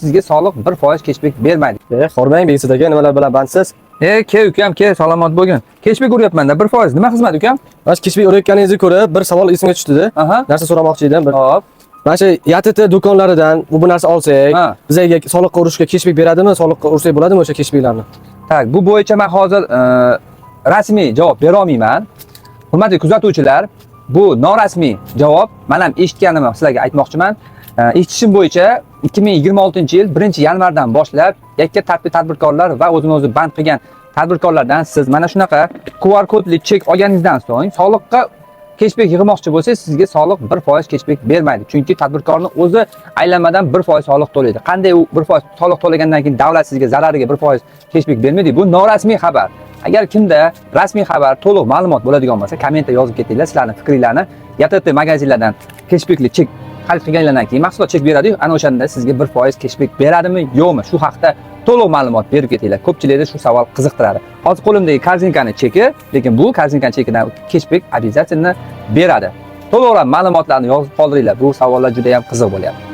sizga soliq 1% keshbek bermaydi. Hormang, Bekzod aka, nimalar bilan bandsiz? E, ke ukam, ke, salomat bo'lgin. Keshbek uryapman-da, 1%. Nima xizmat, ukam? Mana shu keshbek urayotganingizni ko'rib, bir savol esimga tushdi-da. Narsa so'ramoqchi edim. Bir. Hop. Mana shu YTT do'konlaridan bu narsa olsak, bizga soliqqa urishga keshbek beradimi? Soliqqa ursak bo'ladimi o'sha keshbeklarni? Так, bu bo'yicha men hozir rasmiy javob bera olmayman. Hurmatli kuzatuvchilar, bu norasmiy javob. Men ham eshitganimni sizlarga aytmoqchiman. Eshitishim bo'yicha 2026-yil 1-yanvardan boshlab yakka tartibli tadbirkorlar va o'zini o'zi band qilgan tadbirkorlardan siz mana shunaqa QR kodli chek olganingizdan so'ng soliqqa keshbek yig'moqchi bo'lsangiz, sizga soliq 1% keshbek bermaydi. Chunki tadbirkorni o'zi aylanmadan 1% soliq to'laydi. Qanday u 1% soliq to'lagandan keyin davlat sizga zarariga 1% keshbek bermaydi? Bu norasmiy xabar. Agar kimda rasmiy xabar, to'liq ma'lumot bo'ladigan bo'lsa, kommentda yozib ketinglar sizlarning fikringlarni. YTT magazinlardan keshbekli chek xarid qilganlardan keyin mahsulot chek beradi-yu, ana o'shanda sizga 1% keshbek beradimi, yo'qmi? Shu haqda to'liq ma'lumot berib ketinglar. Ko'pchilikda shu savol qiziqtiradi. Hozir qo'limdagi korzinkani cheki, lekin bu korzinkani chekidan keshbek обязательно beradi. To'liqroq ma'lumotlarni yozib qoldiringlar. Bu savollar juda ham qiziq bo'lyapti.